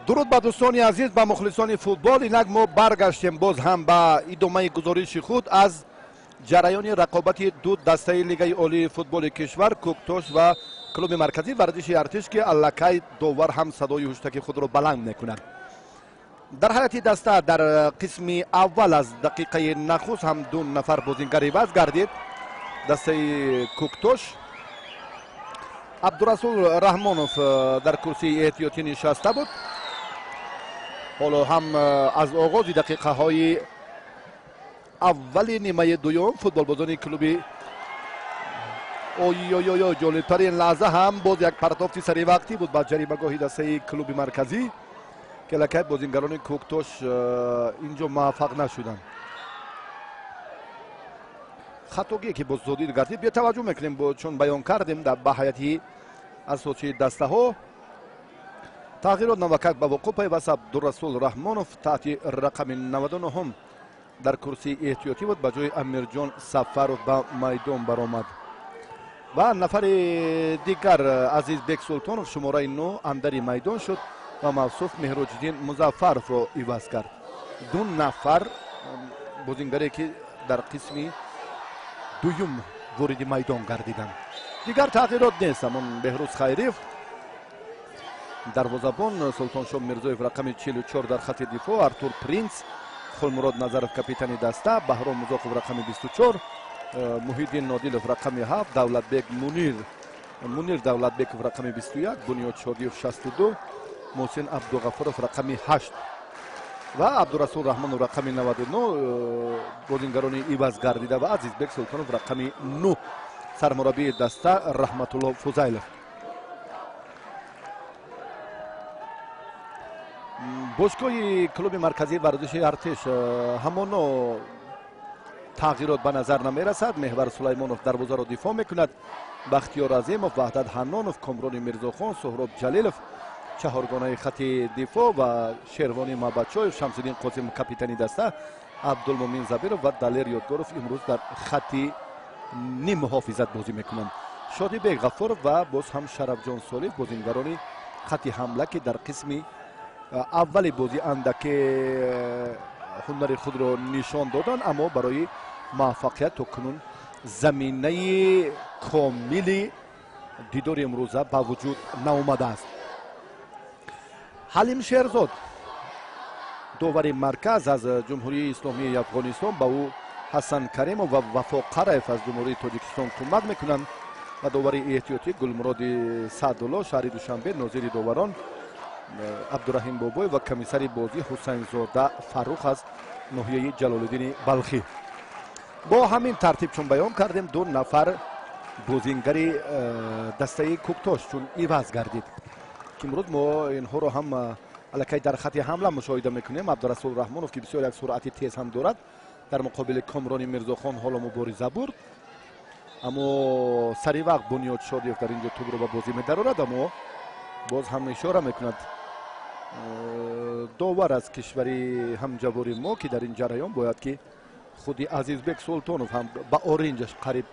Дуруд ба дӯстони азиз, ба мухлисони футбол. Инак мо баргаштем боз ҳам ба идомаи гузориши худ аз ҷараёни рақобати ду дастаи Лигаи олии футболи кишвар, Кӯктош ва клуби марказии варзиши Артиш, ки аллакай довар ҳам садои ҳуштаки худро баланд мекунад. Дар ҳайати даста дар қисми аввал аз дақиқаи нахуст ҳам ду нафар бозингар иваз гардид. Дастаи Кӯктош Абдурасул Раҳмонов дар курсии эҳтиётӣ нишаста буд. Ҳоло ҳам аз оғози дақиқаҳои аввали нимаи дуюм футболбозони клуби ой-ой-ой, ҷолибтарин лаҳза ҳам боз як партофти саривақтӣ буд ба ҷаримагоҳи дастаи клуби марказӣ, ки аллакай бозингарони Кӯктош инҷо муваффақ нашуданд. Хатогие ки боз зодир гардид, бетаваҷҷӯҳ мекунем, чун баён кардем ба ҳайати асосии дастаҳо. Тағйирот навакак ба вуқӯъ пайваст. Абдурасул Раҳмонов таҳти рақами 99 дар курсии эҳтиётӣ буд, ба ҷои Амирҷон Сафаров ба майдон баромад. Ва нафари дигар Азизбек Султонов шумораи 9 андари майдон шуд ва Мавсуф Меҳроҷиддин Музаффаровро иваз кард. Ду нафар бозингаре ки дар қисми дуюм вориди майдон гардиданд. Дигар тағйирот нест. Ҳамон Беҳрӯз Хайриев дарвозабон, Султоншо Мирзоев рақами 44 дар хати дифоъ, Артур Принц, Хулмурод Назаров капитани даста, Баҳром Музоқов рақами 24, Муҳиддин Нодилов рақами 7, Давлатбек Мунир Давлатбеков рақами 21, Бунёд Шодиев 62, Муҳсин Абдуғафуров рақами 8 ва Абдурасул Раҳмонов рақами 99 бозингарони иваз гардида ва Азизбек Султонов рақами 9, сармураббии даста Раҳматулло Фузайлов. Бошгоҳи клуби марказии варзиши Артиш ҳамоно тағйирот ба назар намерасад. Меҳвар Сулаймонов дарвозаро дифоъ мекунад, Бахтиёр Азимов, Ваҳдат Ҳаннонов, Комрони Мирзохон, Суҳроб Ҷалилов чаҳоргонаи хати дифоъ ва Шервони Мабачоев, Шамсиддин Қосимов капитани даста, Абдулмумин Забиров ва Далер Ёдгоров имрӯз дар хати ним муҳофизат бозӣ мекунанд. Шодибек Ғаффоров ва боз ҳам Шарафҷон Солиев бозингарони хати ҳамла, ки дар қисми аввали бозӣ андаке ҳунари худро нишон доданд, аммо барои муваффақият то кунун заминаи комили дидори имрӯза ба вуҷуд наомадааст. Ҳалим Шерзод довари марказ аз Ҷумҳурии Исломии Афғонистон, ба ӯ Ҳасан Каримов ва Вафо Қараев аз Ҷумҳурии Тоҷикистон кӯмак мекунанд ва довари эҳтиётӣ Гулмуроди Саъдулло, шаҳри Душанбе, нозири доварон Абдураҳим Бобоев ва комиссари бозӣ Ҳусайнзода Фаррух аз ноҳияи Ҷалолиддини Балхӣ. Бо ҳамин тартиб, чун баён кардем, ду нафар бозингари дастаи Кӯктош чун иваз гардид, ки имрӯз мо инҳоро ҳам аллакай дар хати ҳамла мушоҳида мекунем. Абдурасул Раҳмонов, ки бисёр як суръати тез ҳам дорад, дар муқобили Комрони Мирзохон ҳоло мубориза бурд, аммо сари вақт Бунёд Шодиев дар инҷо тӯбро ба бозӣ медарорад, аммо боз ҳам ишора мекунад довар аз кишвари ҳамҷавори мо, ки дар ин ҷараён бояд ки худи Азизбек Султонов ҳам ба оринҷаш қариб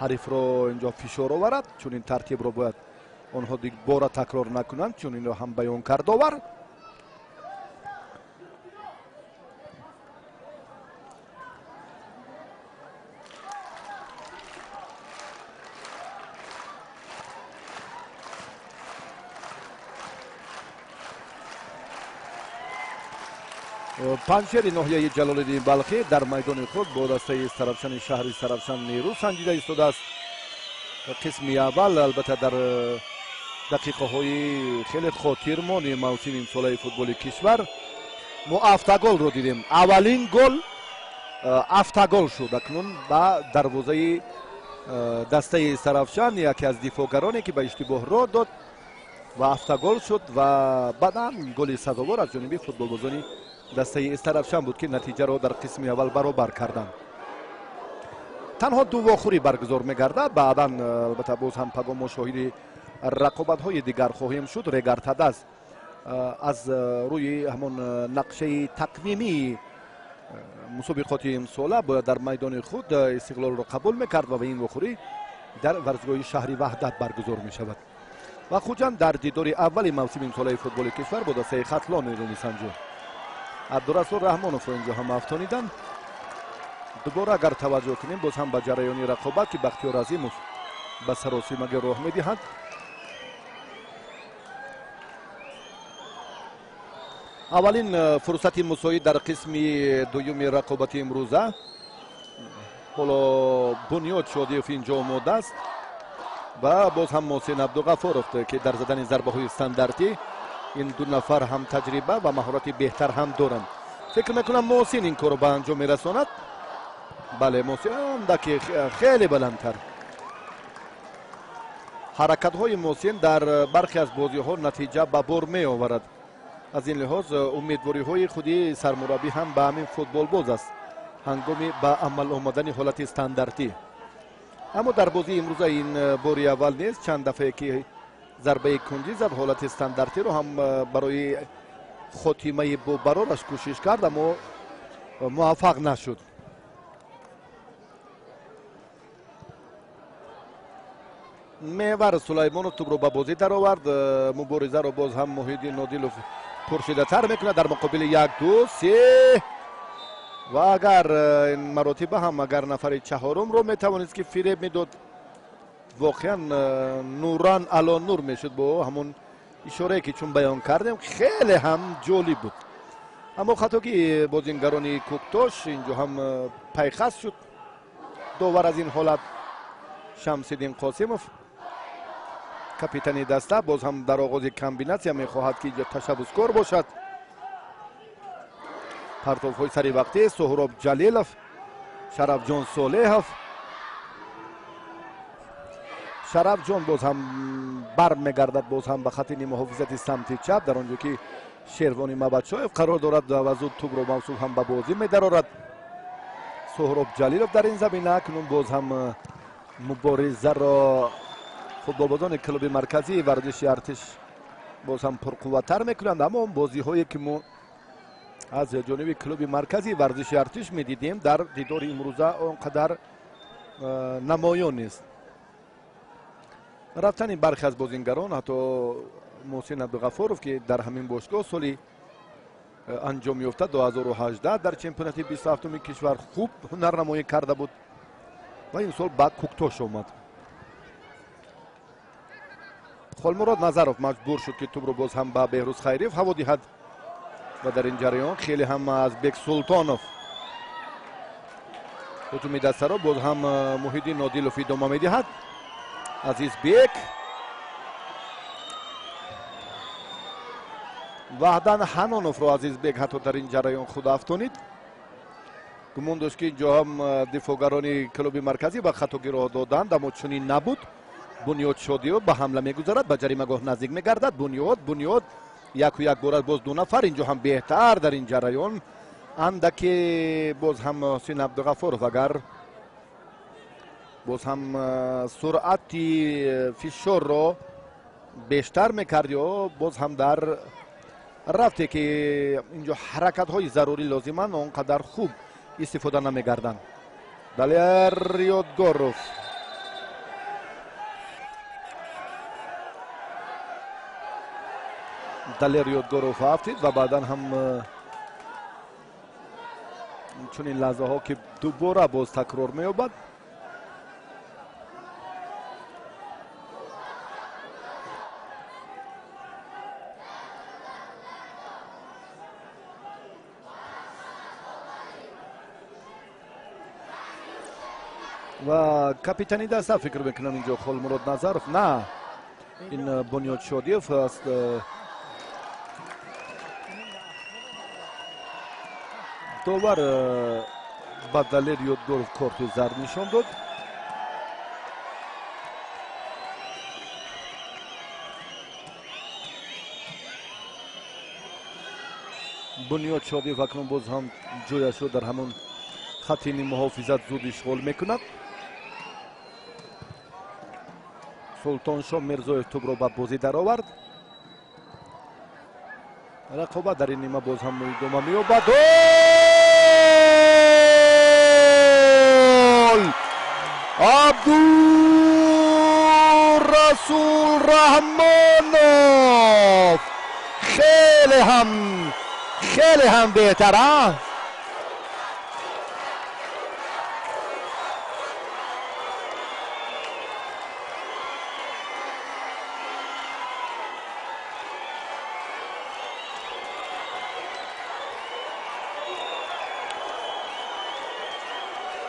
ҳарифро инҷо фишор оварад. Чунин тартибро бояд онҳо дигбора такрор накунанд, чун инро ҳам баён кард довар. Панҷшери ноҳияи Ҷалолиддини Балхӣ дар майдони худ бо дастаи Сарафшани шаҳри Сарафшан нерӯ санҷида истодааст. Қисми аввал албатта дар дақиқаҳои хеле хотирмони мавсими имсолаи футболи кишвар мо автоголро дидем. Аввалин гол автогол шуд. Акнун ба дарвозаи дастаи Сарафшан яке аз дифоъгароне ки ба иштибоҳ роҳ дод ва автогол шуд ва баъдан голи сазовор аз ҷониби футболбозони дастаи Истарафшан буд, ки натиҷаро дар қисми аввал баробар карданд. Танҳо ду вохӯрӣ баргузор мегардад. Баъдан албатта боз ҳам пагоҳ мо шоҳиди рақобатҳои дигар хоҳем шуд. Регартадаз аз рӯи ҳамон нақшаи тақвимии мусобиқоти имсола бояд дар майдони худ Истиқлолро қабул мекард ва ба ин вохӯрӣ дар варзгоҳи шаҳри Ваҳдат баргузор мешавад. Ва Хуҷанд дар дидори аввали мавсими имсолаи футболи кишвар бо дастаи Хатлон нерӯ месанҷад. Абдурасул Раҳмоновро инҷо ҳам афтониданд. Дубора агар таваҷҷӯҳ кунем боз ҳам ба ҷараёни рақобат, ки Бахтиёр Азимов ба саросимагӣ роҳ медиҳад. Аввалин фурсати мусоид дар қисми дуюми рақобати имрӯза. Ҳоло Бунёд Шодиев инҷо омода аст ва боз ҳам Муҳсин Абдуғафуров, ки дар задани зарбаҳои стандартӣ ин ду нафар ҳам таҷриба ва маҳорати беҳтар ҳам доранд. Фикр мекунам Муҳсин ин корро ба анҷом мерасонад. Бале, Муҳсин андаке хеле баландтар. Ҳаракатҳои Муҳсин дар бархе аз бозиҳо натиҷа ба бор меоварад. Аз ин лиҳоз умедвориҳои худи сармураббӣ ҳам ба ҳамин футболбоз аст ҳангоми ба амал омадани ҳолати стандартӣ. Аммо дар бозии имрӯза ин бори аввал нест. Чанд дафъае ки зарбаи кунҷӣ зад, ҳолати стандартиро ҳам барои хотимаи бобарораш кӯшиш кард, аммо муваффақ нашуд. Мевар Сулаймонов тӯбро ба бозӣ даровард. Муборизаро боз ҳам Муҳиддин Нодилов пуршиддаттар мекунад дар муқобили 1, 2, 3 ва агар ин маротиба ҳам агар нафари чаҳорумро метавонист ки фиреб медод, воқеан нуран ало нур мешуд бо ҳамон ишорае ки чун баён кардем, хеле ҳам ҷолиб буд. Аммо хатогии бозингарони Кӯктош инҷо ҳам пайхаст шуд. Довар аз ин ҳолат Шамсиддин Қосимов, капитани даста, боз ҳам дар оғози комбинатсия мехоҳад ки инҷо ташаббускор бошад. Партовҳои сари вақтӣ Суҳроб Ҷалилов, Шарафҷон Солеҳов. Шарафҷон боз ҳам бармегардад боз ҳам ба хати нимуҳофизати самти чап, дар он ҷо ки Шервони Мабадшоев қарор дорад ва зуд тӯбро мавсуф ҳам ба бозӣ медарорад. Суҳроб Ҷалилов дар ин замина акнун боз ҳам муборизаро футболбозони клуби марказии варзиши Артиш боз ҳам пурқувваттар мекунанд. Аммо он бозиҳое ки мо аз ҷониби клуби марказии варзиши Артиш медидем, дар дидори имрӯза он қадар намоён нест. Рафтани бархе аз бозингарон, ҳатто Муҳсин Абдуғафуров, ки дар ҳамин бошгоҳ соли анҷом ёфта 2018 дар чемпионати 27-уми кишвар хуб ҳунарнамоӣ карда буд ва ин сол ба Кӯктош омад. Холмурод Назаров маҷбур шуд ки тӯбро боз ҳам ба Беҳрӯз Хайриев ҳаво диҳад ва дар ин ҷараён хеле ҳам аз Бек Султонов ҳуҷуми дастаро боз ҳам Муҳиддин Нодилов идома медиҳад. Азизбек, Ваҳдан Ҳаноновро Азизбек ҳатто дар ин ҷараён худ афтонид. Гумон дошт ки инҷо ҳам дифоъгарони клуби марказӣ ба хатогӣ роҳ доданд, аммо чунин набуд. Бунёд Шодиев ба ҳамла мегузарад, ба ҷаримагоҳ наздик мегардад. Бунёд яку як бора боз ду нафар инҷо ҳам беҳтар дар ин ҷараён. Андаке боз ҳам Ҳусин Абдуғафуров агар боз ҳам суръати фишорро бештар мекард ё боз ҳам дар рафте ки инҷо ҳаракатҳои зарурӣ лозиманд, он қадар хуб истифода намегарданд. Далер Ёдгоров Далер Ёдгоров афтид ва баъдан ҳам чунин лаҳзаҳо ки дубора боз такрор меёбад. Ва капитани даста фикр мекунам инҷо Холмурод Назаров, на, ин Бунёд Шодиев аст. Довар ба Далер Ёдгоров корти зард нишон дод. Бунёд Шодиев акнун боз ҳам ҷояшро дар ҳамон хати нимуҳофизат зуд ишғол мекунад. Султоншо Мирзоев тӯбро ба бозӣ даровард. Рақобат дар ин нима боз ҳам идома меёбад. Гол! Абдурасул Раҳмонов, хеле ҳам беҳтар.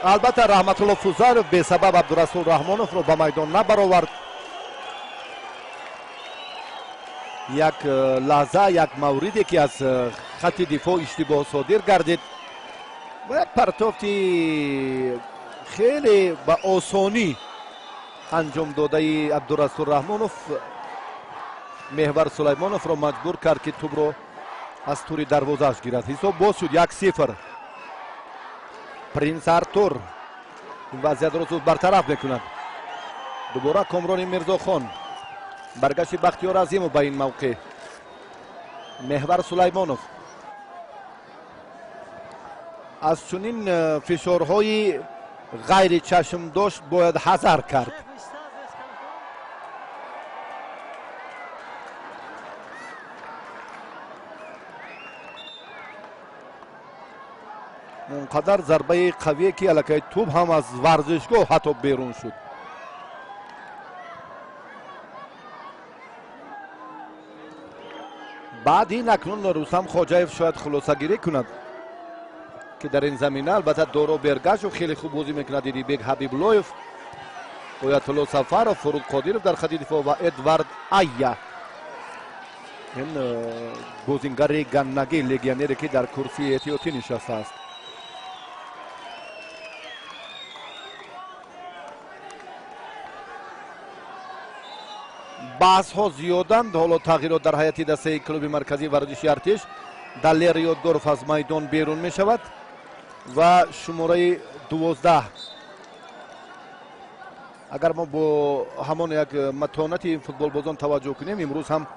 Албатта Раҳматулло Фузайлов бесабаб Абдурасул Раҳмоновро ба майдон набаровард. Як лаҳза, як мавриде ки аз хатти дифоъ иштибоҳ содир гардид ва як партофти хеле ба осонӣ анҷом додаи Абдурасул Раҳмонов Меҳвар Сулаймоновро маҷбур кард, ки тӯбро аз тури дарвозааш гирад. Ҳисоб боз шуд 1-0. Принс Артур ин вазъиятро зуд бартараф мекунад. Дубора Комрони Мирзохон, баргашти Бахтиёр Азимов ба ин мавқеъ. Меҳвар Сулаймонов аз чунин фишорҳои ғайричашмдошт бояд ҳазар кард. Он қадар зарбаи қавие ки аллакай тӯб ҳам аз варзишгоҳ ҳатто берун шуд. Баъд ин акнун Рустам Хоҷаев шояд хулосагирӣ кунад, ки дар ин замина албатта Доро Бергашов хеле хуб бозӣ мекунад, Идибек Ҳабибуллоев, Оятулло Сафаров, Фуруд Қодиров дар хати дифоъ ва Эдвард Айя, ин бозингари ганнагӣ, легионере ки дар курсии эҳтиётӣ нишастааст. Баҳсҳо зиёданд. Ҳоло тағйирот дар ҳайати дастаи клуби марказии варзиши Артиш. Далер Ёдгоров аз майдон берун мешавад ва шумораи 12. Агар мо бо ҳамон як матонати футболбозон таваҷҷӯҳ кунем, имрӯз ҳам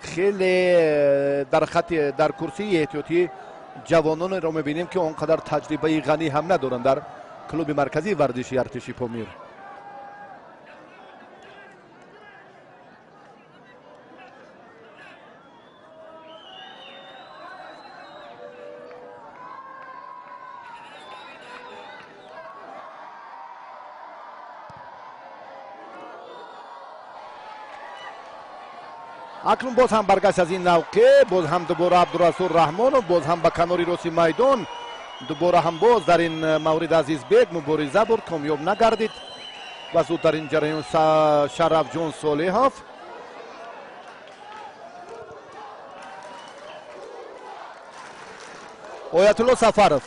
хеле дар хати дар курсии эҳтиётӣ ҷавононеро мебинем, ки он қадар таҷрибаи ғанӣ ҳам надоранд дар клуби марказии варзиши Артиши Помир. Акнун боз ҳам баргашт аз ин навқе, боз ҳам дубора Абдурасул Раҳмонов, боз ҳам ба канори рости майдон, дубора ҳам боз дар ин маврид Азизбек мубориза бурд, комёб нагардид ва зуд дар ин ҷараён Шарафҷон Солиҳов. Оятулло Сафаров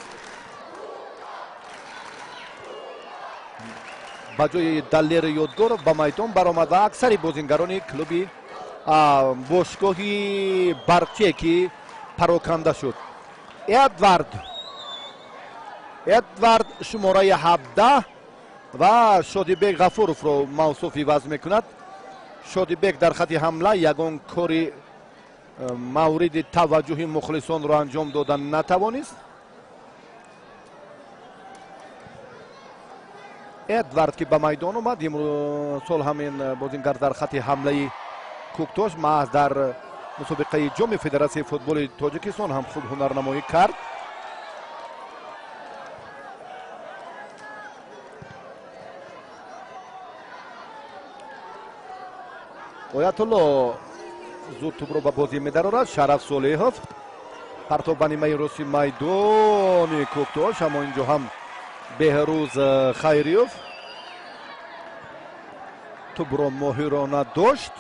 ба ҷои Далери Ёдгоров ба майдон баромад ва аксари бозингарони клуби бошгоҳи Барқчие ки пароканда шуд. Эдвард шумораи 17 ва Шодибек Ғафуровро мавсуф иваз мекунад. Шодибек дар хати ҳамла ягон кори мавриди таваҷҷӯҳи мухлисонро анҷом дода натавонист. Эдвард ки ба майдон омад, имсол ҳамин бозингар дар хати ҳамлаи Кӯктош маҳз дар мусобиқаи ҷоми федератсияи футболи Тоҷикистон ҳам хуб ҳунарнамоӣ кард. Оятулло зуд тӯбро ба бозӣ медарорад. Шараф Солиҳов партоб ба нимаи рости майдони Кӯктош, аммо инҷо ҳам Беҳрӯз Хайриёв тӯбро моҳирона дошт.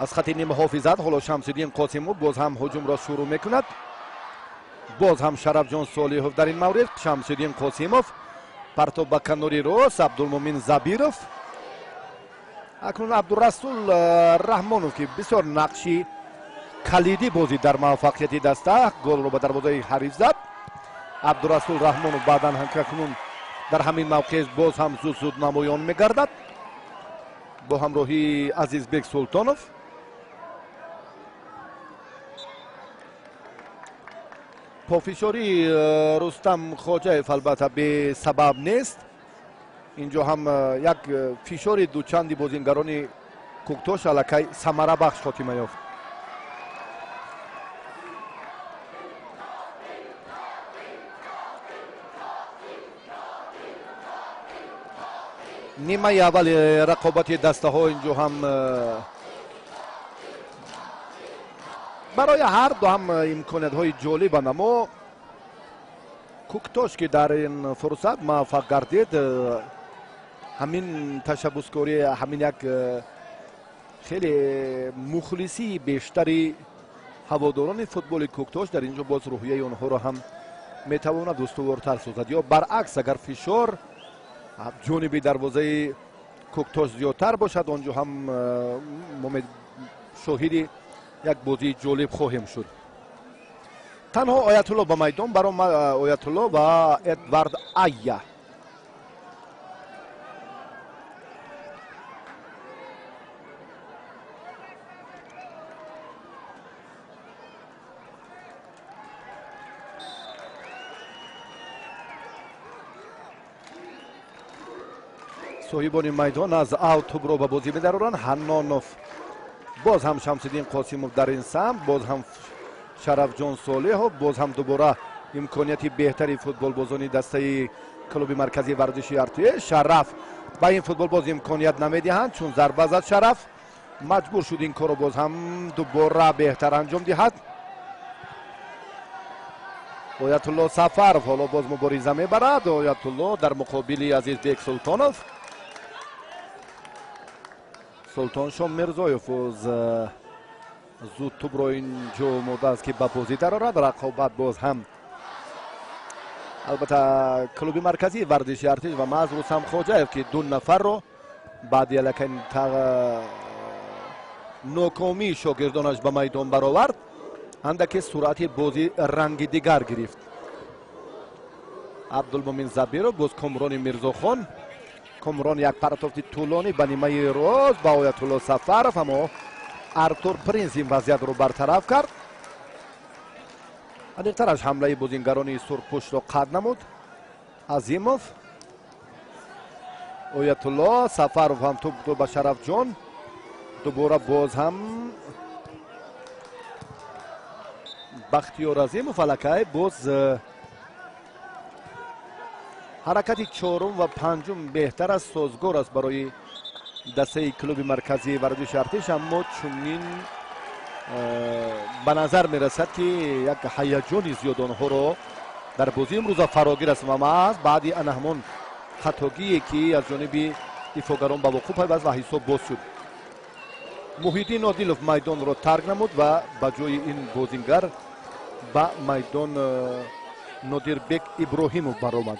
Аз хати нимҳофизат ҳоло Шамсиддин Қосимов боз ҳам ҳуҷумро шурӯъ мекунад. Боз ҳам Шарафҷон Солиҳов дар ин маврид. Шамсиддин Қосимов партоб ба канори рост, Абдулмумин Забиров. Акнун Абдурасул Раҳмонов ки бисёр нақши калидӣ бозид дар муваффақияти даста, голро ба дарвозаи ҳариф зад. Абдурасул Раҳмонов баъдан акнун дар ҳамин мавқеъ боз ҳам зуд-зуд намоён мегардад бо ҳамроҳии Азизбек Султонов. Пофишории Рустам Хоҷаев албатта бесабаб нест. Инҷо ҳам як фишори дучанди бозингарони Кӯктош аллакай самарабахш хотима ёфт. Нимаи аввали рақобати дастаҳо инҷо ҳам барои ҳар ду ҳам имкониятҳои ҷолибанд, аммо Кӯктош ки дар ин фурсат муваффақ гардид, ҳамин ташаббускорӣ, ҳамин як хеле мухлисии бештари ҳаводорони футболи Кӯктош дар инҷо боз рӯҳияи онҳоро ҳам метавонад устувортар созад. Ё баръакс, агар фишор ҷониби дарвозаи Кӯктош зиёдтар бошад, он ҷо ҳам мо шоҳиди як бозии ҷолиб хоҳем шуд. Танҳо Оятулло ба майдон баромад, Оятулло ва Эдвард Айя. Соҳибони майдон аз аут тӯбро ба бозӣ медароранд. Ҳаннонов, боз ҳам Шамсиддин Қосимов дар ин самт, боз ҳам Шарафҷон Солеҳов, боз ҳам дубора имконияти беҳтари футболбозони дастаи клуби марказии варзиши Артиш. Шараф ба ин футболбоз имконият намедиҳанд, чун зарба зад Шараф, маҷбур шуд ин корро боз ҳам дубора беҳтар анҷом диҳад. Оятулло Сафаров ҳоло боз мубориза мебарад. Оятулло дар муқобили Азизбек Султонов. Султоншо Мирзоев зуд тӯбро инҷо омода аст ки ба бозӣ дарорад. Рақобат боз ҳам албатта клуби марказии варзиши Артиш ва маҳз Рустам Хоҷаев, ки ду нафарро баъди аллакай нокомии шогирдонаш ба майдон баровард, андаке суръати бозӣ ранги дигар гирифт. Абдулмумин Забиров, боз Комрони Мирзохон. Комрон як партофти тӯлонӣ ба нимаи рост ба Оятулло Сафаров, аммо Артур Принс ин вазъиятро бартараф кард. Аниқтараш ҳамлаи бозингарони сурхпӯшро қатъ намуд. Азимов, Оятулло Сафаров ҳам тӯб ба Шарафҷон, дубора боз ҳам Бахтиёр Азимов. Аллакай боз ҳаракати чорум ва панҷум беҳтар аст, созгор аст барои дастаи клуби марказии варзиши Артиш, аммо чунин ба назар мерасад, ки як ҳаяҷони зиёд онҳоро дар бозии имрӯза фарогир аст ва маҳз баъди ана ҳамон хатогие ки аз ҷониби дифоъгарон ба вуқӯъ пайваст ва ҳисоб боз шуд. Муҳиддин Одилов майдонро тарк намуд ва ба ҷои ин бозингар ба майдон Нодирбек Иброҳимов баромад.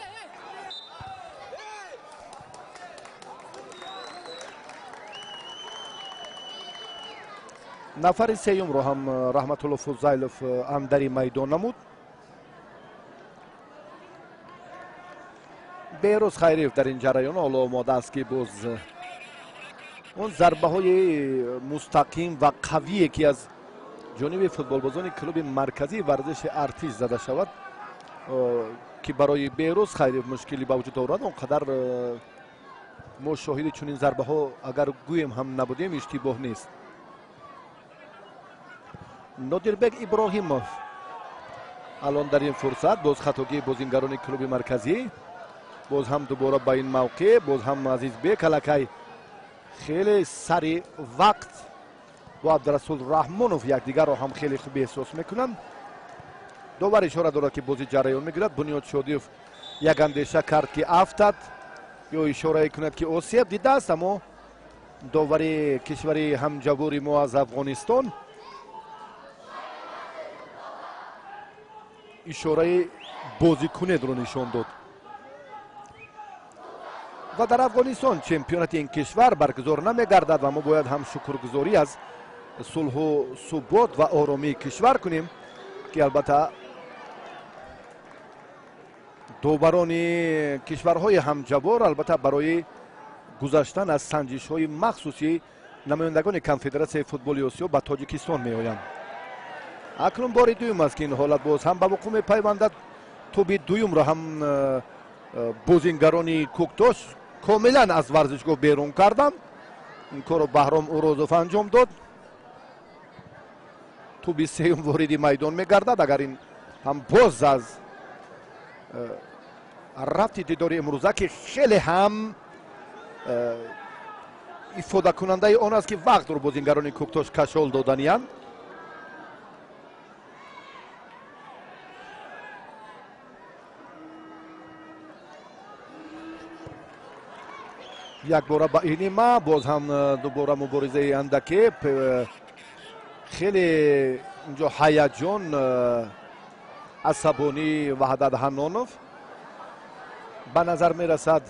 Нафари сеюмро ҳам Раҳматулло Фузайлов андари майдон намуд. Беҳрӯз Хайриев дар ин ҷараён ҳоло омода аст, ки боз он зарбаҳои мустақим ва қавие ки аз ҷониби футболбозони клуби марказии варзиши Артиш зада шавад, ки барои Беҳрӯз Хайриев мушкилӣ ба вуҷуд оварад, он қадар мо шоҳиди чунин зарбаҳо агар гӯем ҳам набудем, иштибоҳ нест. Нодирбек Иброҳимов алон дар ин фурсат боз хатогии бозингарони клуби марказӣ, боз ҳам дубора ба ин мавқеъ, боз ҳам Азизбек аллакай хеле сари вақт бо Абдурасул Раҳмонов якдигарро ҳам хеле хуб эҳсос мекунанд. Довар ишора дорад, ки бозӣ ҷараён мегирад. Бунёд Шодиев як андеша кард, ки афтад ё ишорае кунад, ки осеб дидааст, аммо довари кишвари ҳамҷавори мо аз Афғонистон ишораи бозикунедро нишон дод. Ва дар Афғонистон чемпионати ин кишвар баргузор намегардад ва мо бояд ҳам шукргузорӣ аз сулҳу субот ва оромии кишвар кунем, ки албатта доварони кишварҳои ҳамҷавор албатта барои гузаштан аз санҷишҳои махсуси намояндагони Конфедератсияи футболи Осиё ба Тоҷикистон меоянд. Акнун бори дуюм аст, ки ин ҳолат боз ҳам ба вуқӯъ мепайвандад. Тӯби дуюмро ҳам бозингарони Кӯктош комилан аз варзишгоҳ берун карданд. Ин корро Баҳром Урозов анҷом дод. Тӯби сеюм вориди майдон мегардад. Агар ин ҳам боз аз рафти дидори имрӯза, ки хеле ҳам ифодакунандаи он аст, ки вақтро бозингарони Кӯктош кашол доданиянд. Якбора ба инима боз ҳам дубора муборизаи андаке, хеле инҷо ҳаяҷон, асабонӣ Ваҳдат Ҳаннонов ба назар мерасад.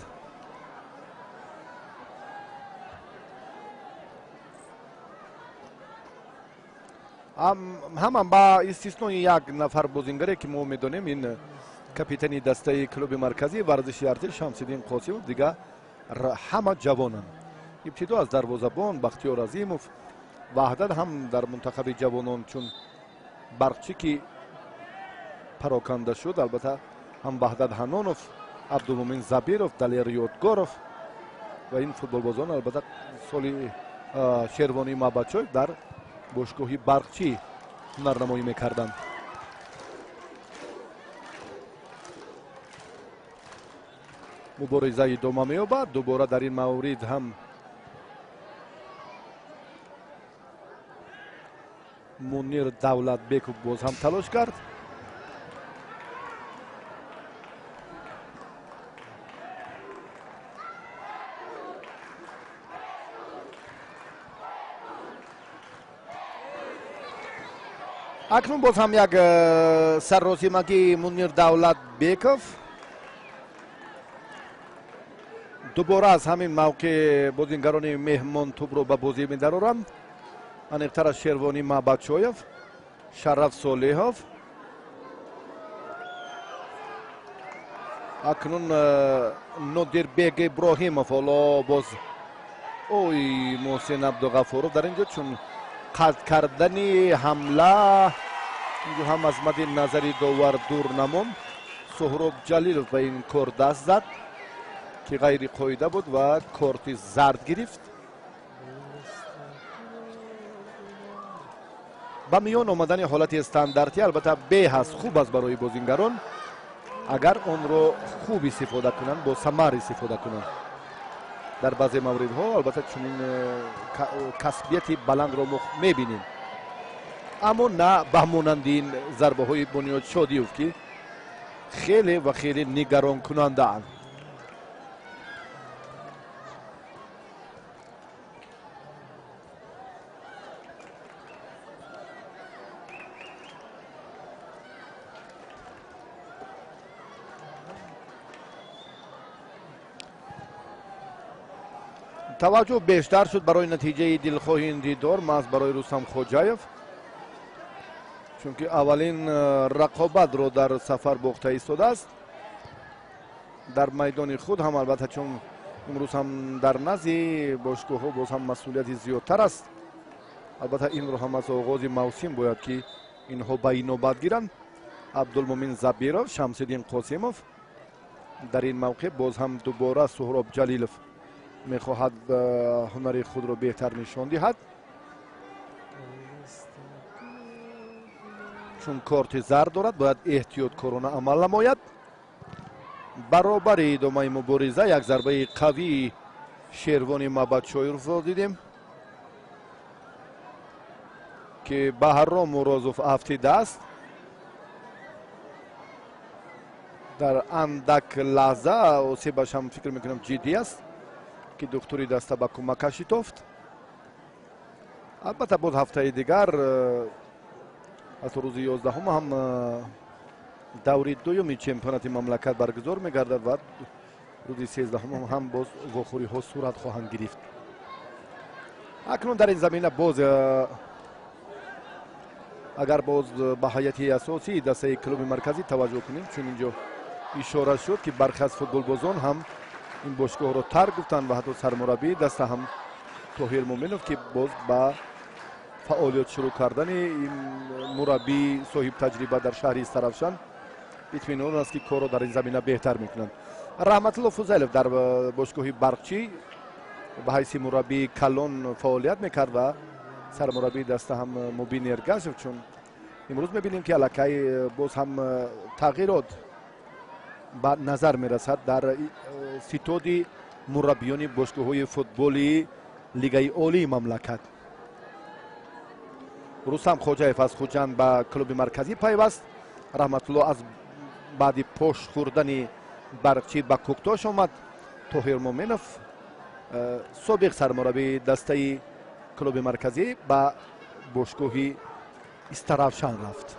Ҳамам ба истиснои як нафар бозингаре, ки мо медонем, ин капитани дастаи клуби марказии варзиши Артел Шамсиддин Қосимов, дигар ҳама ҷавонанд. Ибтидо аз дарвозабон Бахтиёр Азимов, Ваҳдат ҳам дар мунтахаби ҷавонон чун барқчӣ ки пароканда шуд, албатта ҳам Ваҳдат Ҳаннонов, Абдулмумин Забиров, Далер Ёдгоров ва ин футболбозон, албатта соли Шервонӣ Мабачоев дар бошгоҳи барқчӣ ҳунарнамоӣ мекарданд. Мубориза идома меёбад. Дубора дар ин маврид ҳам Мунир Давлатбеков боз ҳам талош кард. Акнун боз ҳам як сарросимагии Мунир Давлатбеков. Дубора аз ҳамин мавқеъ бозингарони меҳмон тӯбро ба бозӣ медароранд. Аниқтар аз Шервонӣ Маъбадшоев, Шараф Солеҳов. Акнун Нодирбек Иброҳимов, ҳоло боз ой Муҳсин Абдуғафуров дар инҷо, чун қатъ кардани ҳамла инҷо ҳам аз мадди назари довар дур намонд. Суҳроб Ҷалилов ба ин кор даст зад, ки ғайриқоида буд ва корти зард гирифт. Ба миён омадани ҳолати стандартӣ албатта беҳ аст, хуб аст барои бозингарон, агар онро хуб истифода кунанд, бо самар истифода кунанд. Дар баъзе мавридҳо албатта чунин касбияти баландро мо мебинем, аммо на ба монанди ин зарбаҳои Бунёд Шодиев, ки хеле ва хеле нигаронкунандаанд. Таваҷҷӯҳ бештар шуд барои натиҷаи дилхоҳи ин дидор, маҳз барои Рустам Хоҷаев, чунки аввалин рақобатро дар сафар бохта истодааст. Дар майдони худ ҳам албатта, чун имрӯз ҳам дар назди бошгоҳҳо боз ҳам масъулияти зиёдтар аст. Албатта инро ҳам аз оғози мавсим бояд ки инҳо ба инобат гиранд. Абдулмумин Забиров, Шамсиддин Қосимов дар ин мавқеъ боз ҳам дубора Суҳроб Ҷалилов мехоҳад ҳунари худро беҳтар нишон диҳад, чун корти зард дорад, бояд эҳтиёткорона амал намояд. Баробари идомаи мубориза як зарбаи қавии Шервони Мабадшоировро дидем, ки Баҳром Мурозов афтидааст. Дар андак лаҳза осебаш ҳам фикр мекунам ҷиддӣ аст, ки духтури даста ба кӯмакаш шитофт. Албатта боз ҳафтаи дигар, ҳатто рӯзи 11 ҳам даври дуюми чемпионати мамлакат баргузор мегардад ва рӯзи 13 ҳам боз вохӯриҳо сурат хоҳанд гирифт. Акнун дар ин замина боз агар боз ба ҳайати асосии дастаи клуби марказӣ таваҷҷӯҳ кунем, чун инҷо ишора шуд, ки бархе аз футболбозон ҳам ин бошгоҳро тарк гуфтанд ва ҳатто сармураббии даста ҳам Тоҳир Муминов, ки боз ба Фаъолият шурӯъ кардани мураббии соҳибтаҷриба дар шаҳри Истаравшан итминон аст, ки корро дар ин замина беҳтар мекунанд. Раҳматулло Фузайлов дар бошгоҳи Барқчӣ ба ҳайси мураббии калон фаъолият мекард ва сармураббии даста ҳам Мубин Эргашев, чун имрӯз мебинем, ки аллакай боз ҳам тағйирот ба назар мерасад дар ситоди мураббиёни бошгоҳҳои футболи Лигаи Олии мамлакат. Рустам Хоҷаев аз Хуҷанд ба клуби марказӣ пайваст. Раҳматулло аз баъди пош хӯрдани Барқчӣ ба Кӯктош омад. Тоҳир Муъминов, собиқ сармураббии дастаи клуби марказӣ, ба бошгоҳи Истаравшан рафт.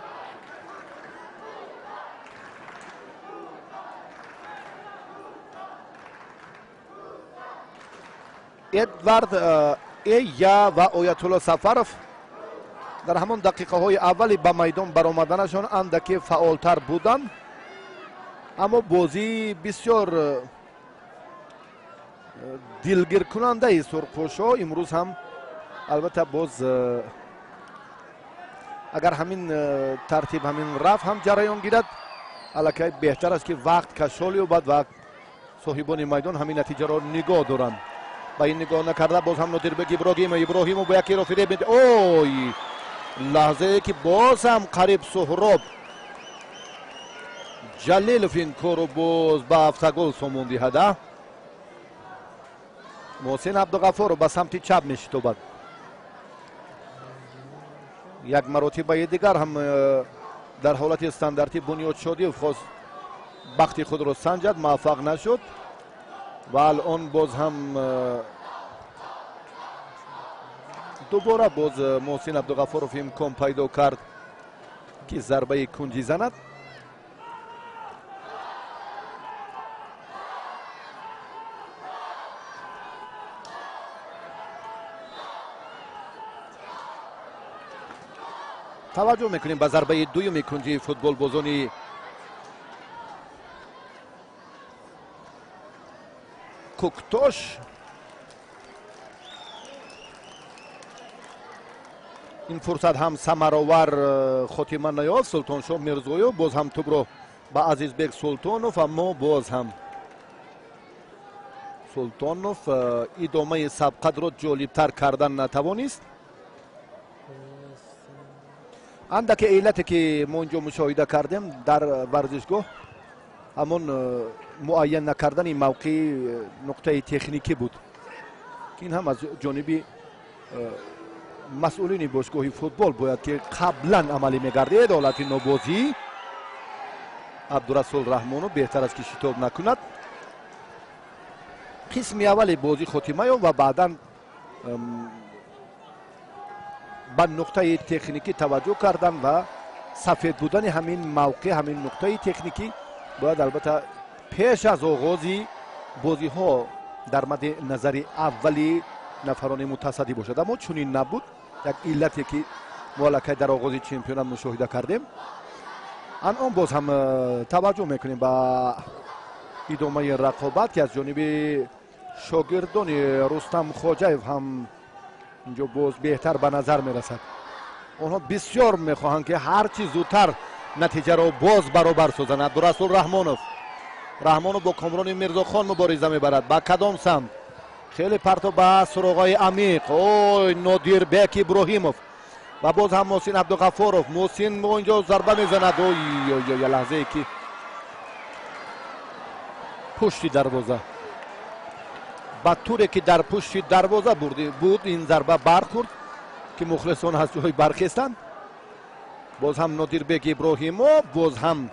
Эдвард Эя ва Оятулло Сафаров дар ҳамон дақиқаҳои аввали ба майдон баромаданашон андаке фаъолтар буданд, аммо бозии бисёр дилгиркунандаи сурхпӯшҳо имрӯз ҳам албатта боз агар ҳамин тартиб, ҳамин рафт ҳам ҷараён гирад, аллакай беҳтар аст, ки вақт кашол ёбад ва соҳибони майдон ҳамин натиҷаро нигоҳ доранд. Ба ин нигоҳ накарда боз ҳам Нодирбек Иброгимов, Иброҳимов бо якеро фиреб медиҳад. Ой, лаҳзае ки боз ҳам қариб Суҳроб Ҷалилов ин корро боз ба автогол сомон диҳад. Муҳсин Абдуғаффоров ба самти чап мешитобад. Як маротибаи дигар ҳам дар ҳолати стандартӣ Бунёд Шодиев хост бахти худро санҷад, муваффақ нашуд ва алон боз ҳам дубора боз Муҳсин Абдуғаффоров имкон пайдо кард, ки зарбаи кунҷӣ занад. Таваҷҷӯҳ мекунем ба зарбаи дуюми кунҷии футболбозони Кӯктош. Ин фурсат ҳам самаровар хотима наёфт. Султоншоҳ Мирзоев боз ҳам тӯбро ба Азизбек Султонов, аммо боз ҳам Султонов идомаи сабқатро ҷолибтар кардан натавонист. Андаке иллате ки мо инҷо мушоҳида кардем дар варзишгоҳ, ҳамон муайян накардани мавқеи нуқтаи техникӣ буд, ки ин ҳам аз ҷониби масъулини бошгоҳи футбол бояд ки қаблан амалӣ мегардид. Ҳолати нобозӣ Абдурасул Раҳмонов беҳтар аст, ки шитоб накунад. Қисми аввали бозӣ хотима ёфт ва баъдан ба нуқтаи техникӣ таваҷҷӯҳ кардан ва сафед будани ҳамин мавқеъ, ҳамин нуқтаи техникӣ бояд албатта пеш аз оғози бозиҳо дар мадди назари аввали нафарони мутасаддӣ бошад. Аммо чунин набуд. Як иллате ки мо аллакай дар оғози чемпионат мушоҳида кардем. Анъон боз ҳам таваҷҷӯҳ мекунем ба идомаи рақобат, ки аз ҷониби шогирдони Рустам Хоҷаев ҳам инҷо боз беҳтар ба назар мерасад. Онҳо бисёр мехоҳанд, ки ҳарчи зудтар натиҷаро боз баробар созанд. Абдурасул Раҳмонов, Раҳмонов бо Комрони Мирзохон мубориза мебарад. Ба кадом самт? Хеле парто ба суроғҳои амиқ. Ой, Нодирбек Иброҳимов ва боз ҳам Муҳсин Абдуғаффоров. Муҳсин инҷо зарба мезанад. Ой, ой, лаҳзае ки пушти дарвоза, ба туре ки дар пушти дарвоза буд, ин зарба бархӯрд, ки мухлисон аз ҷой бархестанд. Боз ҳам Нодирбек Иброҳимов, боз ҳам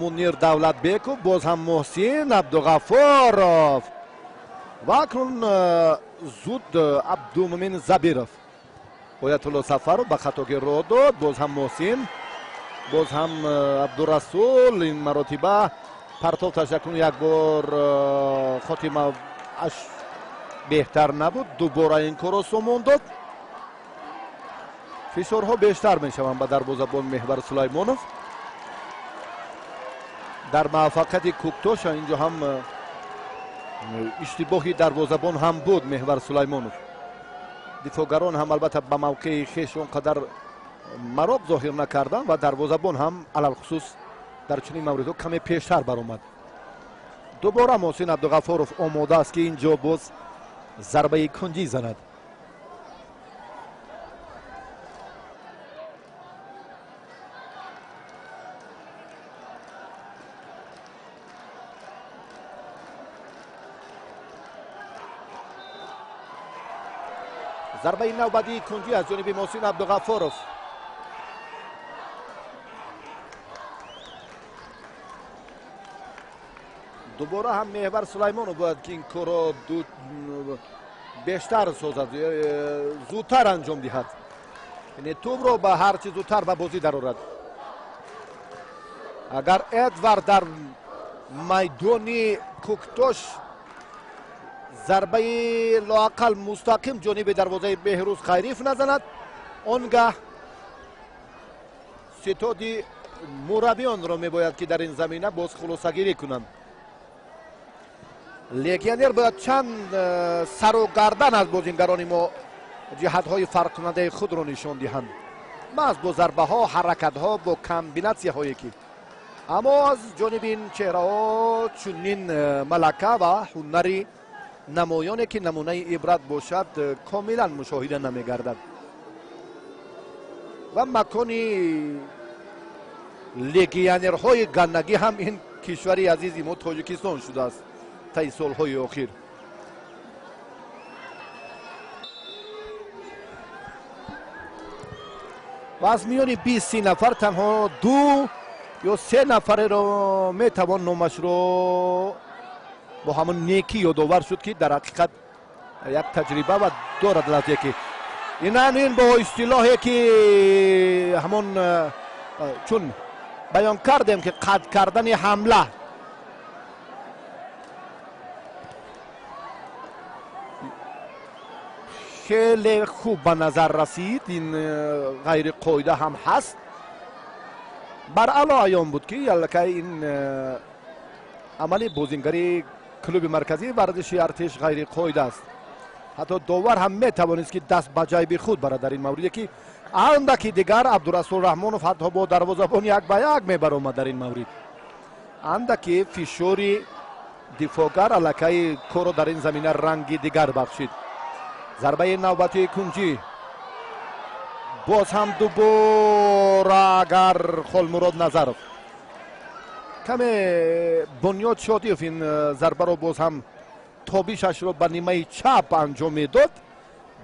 Мунир Давлатбеков, боз ҳам Муҳсин Абдуғаффоров ва акнун зуд Абдумумин Забиров. Оятулло Сафаров ба хатоги роҳ дод. Боз ҳам Муҳсин, боз ҳам Абдурасул. Ин маротиба партов ташаккун як бор хотима аш беҳтар набуд. Дубора ин корро сомон дод. Фишорҳо бештар мешаванд ба дарвозабон Меҳвар Сулаймонов. Дар муваффақияти Кӯктош инҷо ҳам иштибоҳи дарвозабон ҳам буд Меҳвар Сулаймонов. Дифоъгарон ҳам албатта ба мавқеи хеш он қадар мароқ зоҳир накарданд ва дарвозабон ҳам алалхусус дар чунин мавридҳо каме пештар баромад. Дубора Муҳсин Абдуғаффоров омода аст, ки инҷо боз зарбаи кунҷӣ занад. Зарбаи навбатии кунҷӣ аз ҷониби Муҳсин Абдуғаффоров. Дубора ҳам Меҳвар Сулаймонов бояд ки ин корро бештар созад, зудтар анҷом диҳад, яъне тӯбро ба ҳарчи зудтар ба бозӣ дарорад. Агар Эдвард дар майдони Куктош зарбаи лоақал мустақим ҷониби дарвозаи Беҳрӯз Хайриев назанад, он гаҳ ситоди мураббионро мебояд, ки дар ин замина боз хулосагирӣ кунанд. Легионер бояд чанд сару гардан аз бозингарони мо ҷиҳатҳои фарқкунандаи худро нишон диҳанд, маҳз бо зарбаҳо, ҳаракатҳо, бо комбинатсияҳое ки, аммо аз ҷониби ин чеҳраҳо чунин малака ва ҳунари намоёне ки намунаи ибрат бошад комилан мушоҳида намегардад. Ва макони легионерҳои ганнагӣ ҳам ин кишвари азизи мо Тоҷикистон шудааст таи солҳои охир. Ва аз миёни 20-30 нафар танҳо 2 ё 3 нафареро метавон номашро бо ҳамон некӣ ёдовар шуд, ки дар ҳақиқат як таҷриба ва дорад лаҳзе ки инан ин бо истилоҳе ки ҳамон чун баён кардем, ки қатъ кардани ҳамла хеле хуб ба назар расид. Ин ғайриқоида ҳам ҳаст. Баръало аён буд, ки аллакай ин амали бозингари клуби марказии варзиши Артиш ғайриқоида аст. Ҳатто довар ҳам метавонист, ки даст ба ҷайби худ барад дар ин мавриде, ки андаки дигар Абдурасул Раҳмонов ҳатто бо дарвозабон як ба як мебаромад дар ин маврид. Андаки фишори дифоъгар аллакай корро дар ин замина ранги дигар бахшид. Зарбаи навбатии кунҷӣ боз ҳам дубора агар Холмурод Назаров каме Бунёд Шодиев ин зарбаро боз ҳам тобишашро ба нимаи чап анҷом медод,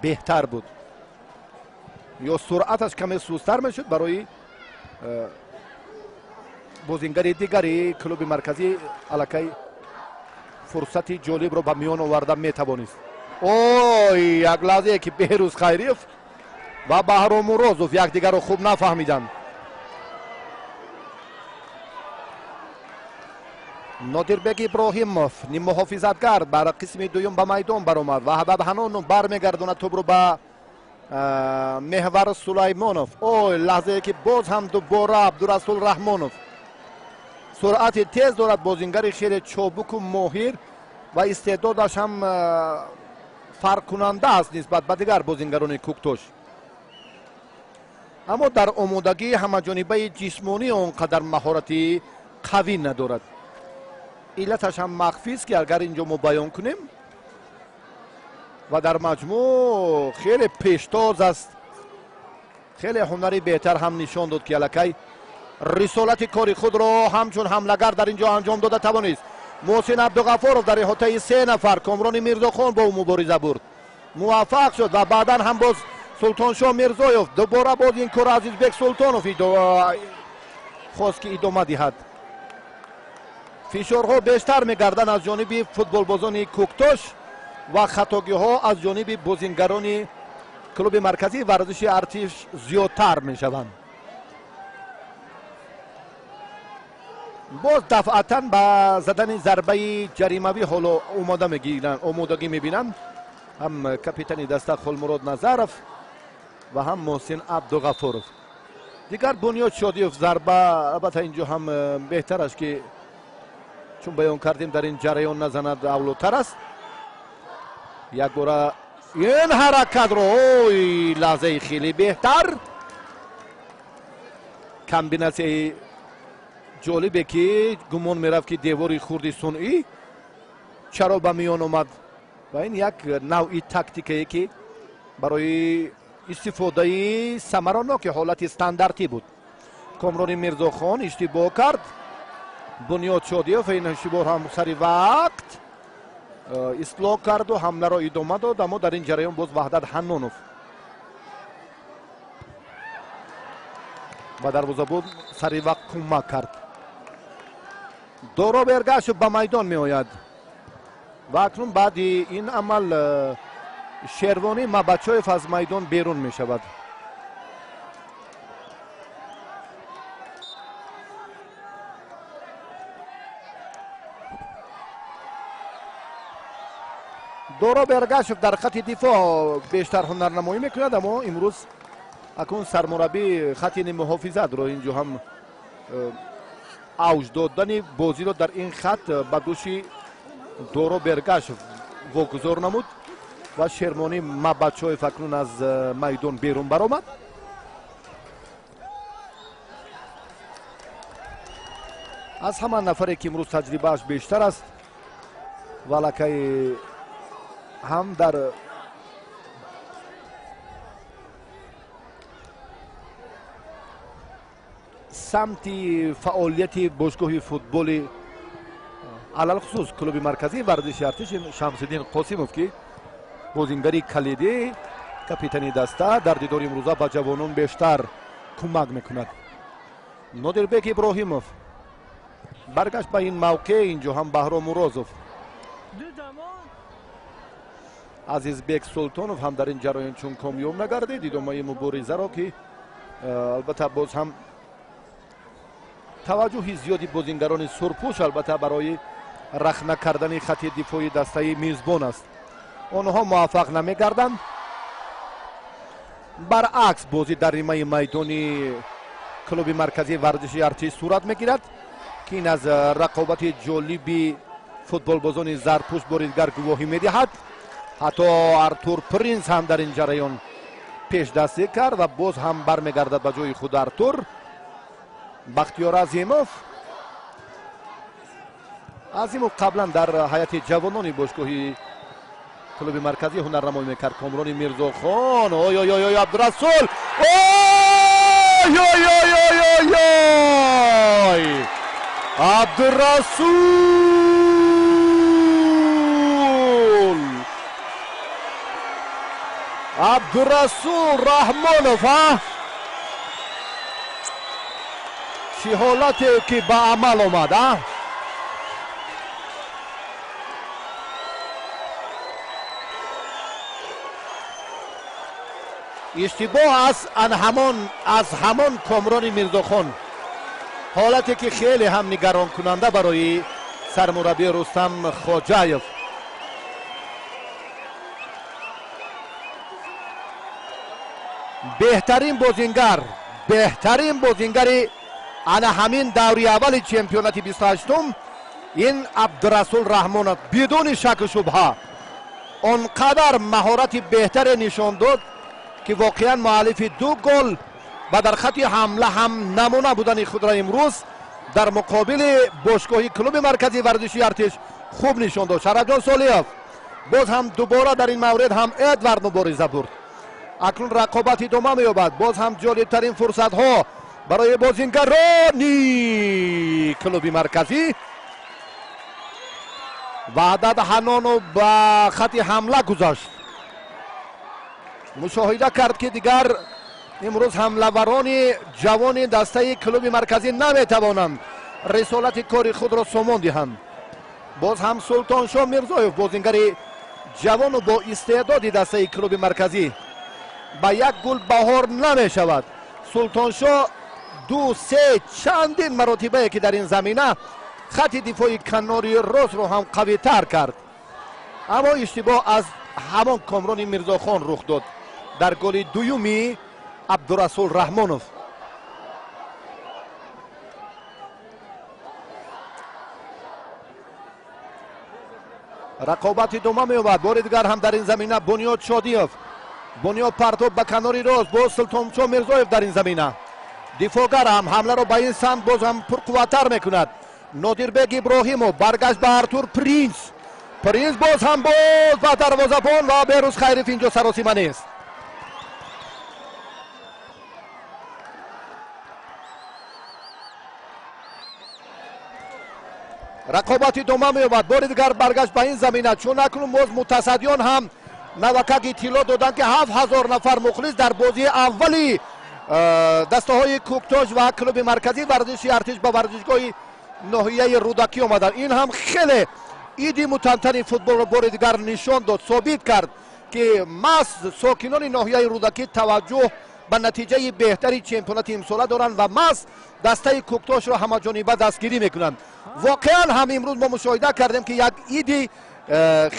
беҳтар буд, ё суръаташ каме сустар мешуд барои бозингари дигари клуби марказӣ аллакай фурсати ҷолибро ба миён оварда метавонист. Ой, як лаҳзае ки Беҳрӯз Хайриев ва Баҳром Мурозов якдигарро хуб нафаҳмиданд. Нодирбек Иброҳимов ниммуҳофизатгар бар қисми дуюм ба майдон баромад ва Ҳабаб Ҳанонов бармегардонад тӯбро ба Меҳвар Сулаймонов. Ой, лаҳзае ки боз ҳам дубора Абдурасул Раҳмонов суръати тез дорад, бозингари хеле чобуку моҳир ва истеъдодаш ҳам фарқкунанда аст нисбат ба дигар бозингарони Куктош. Аммо дар омодагии ҳамаҷонибаи ҷисмонӣ он қадар маҳорати қавӣ надорад. Иллаташ ҳам махфист, ки агар инҷо мо баён кунем, ва дар маҷмӯъ хеле пештоз аст, хеле ҳунари беҳтар ҳам нишон дод, ки аллакай рисолати кори худро ҳамчун ҳамлагар дар инҷо анҷом дода тавонист. Муҳсин Абдуғаффоров дар иҳотаи 3 нафар Комрони Мирзохон бо ӯ мубориза бурд, муваффақ шуд ва баъдан ҳам боз Султоншоҳ Мирзоев дубора боз ин корро Азизбек Султонов хост, ки идома диҳад. Фишорҳо бештар мегарданд аз ҷониби футболбозони Куктош ва хатогиҳо аз ҷониби бозингарони клуби марказии варзиши Артиш зиёдтар мешаванд. Боз дафъатан ба задани зарбаи ҷаримавӣ ҳоло омодагӣ мебинанд ҳам капитани даста Холмурод Назаров ва ҳам Муҳсин Абдуғаффоров. Дигар Бунёд Шодиев зарба албатта инҷо ҳам беҳтар аст, ки чун баён кардем дар ин ҷараён назанад авлотар аст. Якбора Ин ҳаракатро ой, лаҳзаи хеле беҳтар, комбинатсияи ҷолибе ки гумон мерафт ки девори хурди сунъӣ чаро ба миён омад ва ин як навъи тактикае ки барои истифодаи самароноки ҳолати стандартӣ буд. Комрони Мирзохон иштибоҳ кард. Бунёд Шодиев ин иштибоҳ ҳам сари вақт ислоҳ карду ҳамларо идома дод, аммо дар ин ҷараён боз Ваҳдат Ҳаннонов ба дарвозабон сари вақт кӯмак кард. Дороб Эргашев ба майдон меояд ва акнун баъди ин амал Шервонӣ Мабачоев аз майдон берун мешавад. Дороб Эргашев дар хати дифоъ бештар ҳунарнамоӣ мекунад, аммо имрӯз акнун сармураббӣ хати муҳофизатро инҷо ҳам авҷ додани бозиро дар ин хат ба дӯши Дороб Эргашев вогузор намуд ва Шермонӣ Мабачоев акнун аз майдон берун баромад. Аз ҳама нафаре ки имрӯз таҷрибааш бештар аст ва аллакай ҳам дар самти фаъолияти бошгоҳи футболи алалхусус клуби марказии варзиши артиш Шамсиддин Қосимов ки бозингари калидӣ, капитани даста дар дидори имрӯза ба ҷавонон бештар кӯмак мекунад. Нодирбек Иброҳимов баргашт ба ин мавқеъ, инҷо ҳам Баҳром Мурозов. Азизбек Султонов ҳам дар ин ҷараён чун комёб нагардид идомаи муборизаро ки албатта боз ҳам таваҷҷӯҳи зиёди бозингарони сурпӯш албатта барои рахна кардани хати дифои дастаи мизбон аст. Онҳо муваффақ намегарданд. Баръакс бозӣ дар нимаи майдони клуби марказии варзиши артиш сурат мегирад ки ин аз рақобати ҷолиби футболбозони зарпӯш бори дигар гувоҳӣ медиҳад. Ҳатто Артур Принс ҳам дар ин ҷараён пешдастӣ кард ва боз ҳам бармегардад ба ҷои худ Артур. Бахтиёр Азимов. Азимов қаблан дар ҳайати ҷавонони бошгоҳи клуби марказӣ ҳунарнамоӣ мекард. Комрони Мирзохон. Ой ой ой, Абдурасул! Ой ой ой ой ой ой! Абдурасул! Абдурасул Раҳмонов, а? Чӣ ҳолате ки ба амал омад, а? Иштибоҳ аз ҳамон Комрони Мирзохон, ҳолате ки хеле ҳам нигаронкунанда барои сармураббӣ Рустам Хоҷаев. Беҳтарин бозингар, беҳтарин бозингари ана ҳамин даври аввали чемпионати 28-ум ин Абдурасул Раҳмонов бидуни шаку шубҳа он қадар маҳорати беҳтаре нишон дод ки воқеан муаллифи 2 гол ва дар хати ҳамла ҳам намуна будани худро имрӯз дар муқобили бошгоҳи клуби марказии варзиши артиш хуб нишон дод. Шарафҷон Солиев боз ҳам дубора дар ин мавред ҳам Эдвард мубориза бурд. Акнун рақобат идома меёбад. Боз ҳам ҷолибтарин фурсатҳо барои бозингарони клуби марказӣ. Ваҳдат Ҳаннонов ба хати ҳамла гузашт. Мушоҳида кард ки дигар имрӯз ҳамлаварони ҷавони дастаи клуби марказӣ наметавонанд рисолати кори худро сомон диҳанд. Боз ҳам Султоншоҳ Мирзоев бозингари ҷавону бо истеъдоди дастаи клуби марказӣ ба як гул баҳор намешавад. Султоншоҳ 2-3 чандин маротибае ки дар ин замина хати дифои канори ростро ҳам қавитар кард, аммо иштибоҳ аз ҳамон Комрони Мирзохон рух дод дар голи дуюми Абдурасул Раҳмонов. Рақобат идома меёбад. Бори дигар ҳам дар ин замина Бунёд Шодиев. Бунёд партоб ба канори рост, боз Султоншо Мирзоев дар ин замина. Дифоъгар ҳам ҳамларо ба ин самт боз ҳам пурқувваттар мекунад. Нодирбек Иброҳимов баргашт ба Артур Принс. Принс боз ҳам боз ба дарвозабон ва Беҳрӯз Хайров инҷо саросима нест. Рақобат идома меёбад. Бори дигар баргашт ба ин замина, чун акнун боз мутасаддиён ҳам навакак иттилоъ доданд, ки 7000 нафар мухлис дар бозии аввали дастаҳои Кӯктош ва клуби марказии варзиши Артиш ба варзишгоҳи ноҳияи Рӯдакӣ омаданд. Ин ҳам хеле иди мутантани футболро бори дигар нишон дод, собит кард, ки маҳз сокинони ноҳияи Рӯдакӣ таваҷҷӯҳ ба натиҷаи беҳтари чемпионати имсола доранд ва маҳз дастаи Кӯктошро ҳамаҷониба дастгирӣ мекунанд. Воқеан ҳам имрӯз мо мушоҳида кардем, ки як иди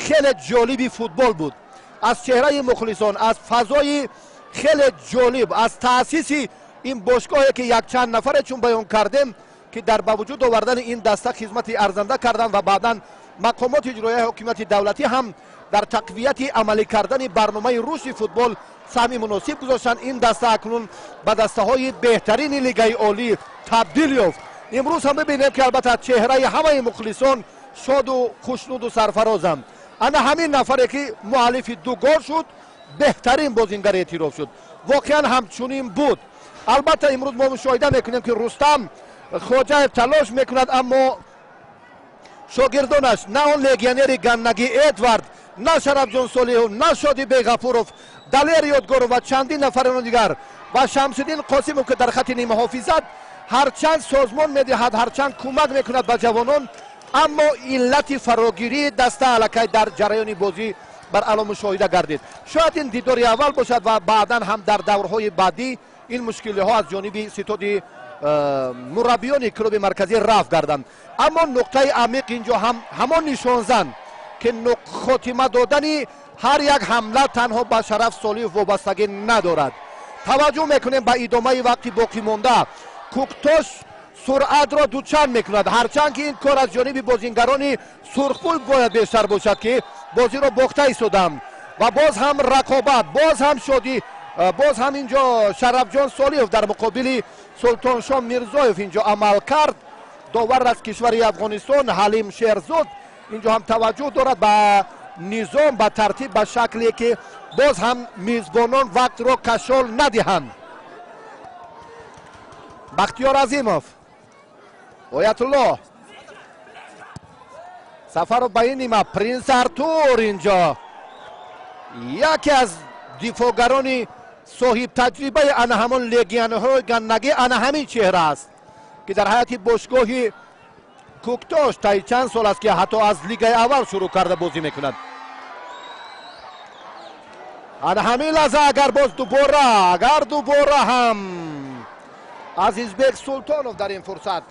хеле ҷолиби футбол буд. Аз чеҳраи мухлисон, аз фазои хеле ҷолиб, аз таъсиси ин бошгоҳе, ки якчанд нафаре чун баён кардем, ки дар ба вуҷуд овардани ин даста хизмати арзанда карданд ва баъдан мақомоти иҷроияи ҳокимияти давлатӣ ҳам дар тақвияти амалӣ кардани барномаи рушди футбол саҳми муносиб гузоштанд. Ин даста акнун ба дастаҳои беҳтарини лигаи олӣ табдил ёфт. Имрӯз ҳам бибинем, ки албатта чеҳраи ҳамаи мухлисон шоду хушнуду сарфарозанд. Ана ҳамин нафаре, ки муаллифи ду гол шуд, беҳтарин бозингар эътироф шуд. Воқеан ҳамчунин буд. Албатта имрӯз мо мушоҳида мекунем, ки Рустам Хоҷаев талош мекунад, аммо шогирдонаш на он легионери ганнагӣ Эдвард, на Шарафҷон Солиҳов, на Шодибек Ғафуров, Далер Ёдгоров ва чандин нафарони дигар ва Шамсиддин Қосимов, ки дар хати нимҳофизат ҳарчанд созмон медиҳад, ҳарчанд кӯмак мекунад ба ҷавонон, аммо иллати фарогирии даста аллакай дар ҷараёни бозӣ бар аъло мушоҳида гардид. Шояд ин дидори аввал бошад ва баъдан ҳам дар даврҳои баъдӣ ин мушкилиҳо аз ҷониби ситоди мураббиёни клуби марказӣ рафт гарданд. Аммо нуқтаи амиқ инҷо ҳам ҳамон нишонзан, ки хотима додани ҳар як ҳамла танҳо ба Шараф Солиев вобастагӣ надорад. Таваҷҷӯҳ мекунем ба идомаи вақти боқӣ монда. Кӯктош суръатро дучанд мекунад, ҳарчанд ки ин кор аз ҷониби бозингарони сурхпӯл бояд бештар бошад, ки бозиро бохта истоданд. Ва боз ҳам рақобат, боз ҳам шодӣ, боз ҳам инҷо Шарафҷон Солиев дар муқобили Султоншо Мирзоев инҷо амал кард. Довар аз кишвари Афғонистон Ҳалим Шерзод инҷо ҳам таваҷҷӯҳ дорад ба низом, ба тартиб, ба шакле, ки боз ҳам мизбонон вақтро кашол надиҳанд. Бахтиёр Азимов, Оятулло Сафаров ба ин нима, Принс Артур инҷо яке аз дифоъгарони соҳибтаҷрибаи ана ҳамон легионерҳои ганнагӣ, ана ҳамин чеҳра аст, ки дар ҳайати бошгоҳи Кӯктош таи чанд сол аст, ки ҳатто аз лигаи аввал шурӯъ карда бозӣ мекунад. Ана ҳамин лаҳза агар боз дубора, агар дубора ҳам Азизбек Султонов дар ин фурсат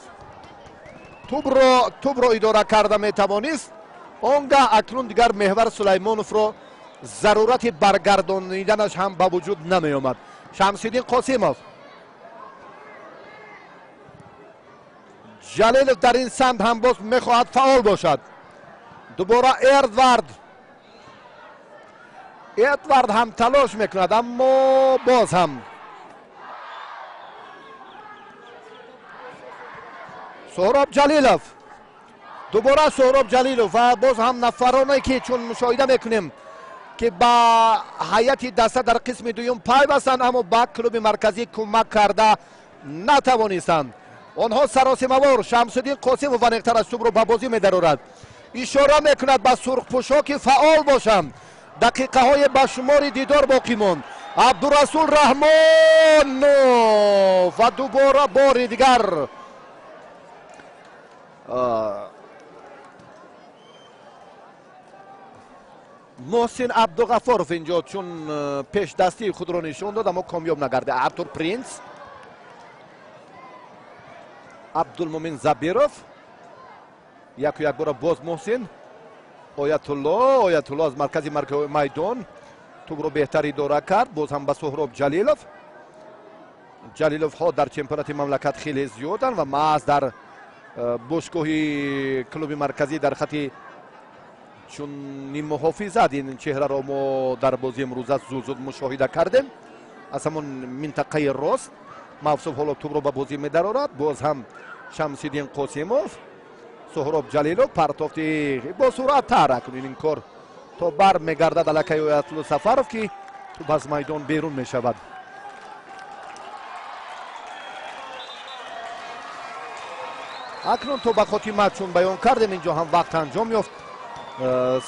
тӯбро идора карда метавонист, он гаҳ акнун дигар Меҳвар Сулаймоновро зарурати баргардониданаш ҳам ба вуҷуд намеомад. Шамсиддин Қосимов, Ҷалилов дар ин самт ҳам боз мехоҳад фаъол бошад. Дубора Эдвард, Эдвард ҳам талош мекунад, аммо боз ҳам Соҳроб Ҷалилов, дубора Соҳроб Ҷалилов ва боз ҳам нафароне, ки чун мушоҳида мекунем, ки ба ҳайати даста дар қисми дуюм пайвастанд, аммо ба клуби марказӣ кӯмак карда натавонистанд. Онҳо саросимавор. Шамсиддин Қосимов аниқтар аз тӯбро ба бозӣ медарорад, ишора мекунад ба сурхпӯшҳо, ки фаъол бошанд. Дақиқаҳои ба шумори дидор боқӣ монд. Абдурасул Раҳмонов ва дубора бори дигар Муҳсин Абдуғафоров инҷо чун пешдастии худро нишон дод, аммо комёб нагардид. Артур Принс, Абдулмумин Забиров, яку якбора боз Муҳсин, Оятулло, Оятулло аз маркази майдон тӯбро беҳтар идора кард, боз ҳам ба Соҳроб Ҷалилов. Ҷалиловҳо дар чемпионати мамлакат хеле зиёданд ва маҳз дар бошгоҳи клуби марказӣ дар хати Чун ниммуҳофизат ин чеҳраро мо дар бозии имрӯза зуд-зуд мушоҳида кардем. Аз ҳамон минтақаи рост Мавсуф ҳоло тӯбро ба бозӣ медарорад. Боз ҳам Шамсиддин Қосимов, Суҳроб Ҷалилов партофти бо суръаттар. Акнун ин кор то бар мегардад аллакай Оятулло Сафаров, ки тӯб аз майдон берун мешавад. Акнун то ба хотима чун баён кардем, инҷо ҳам вақт анҷом ёфт.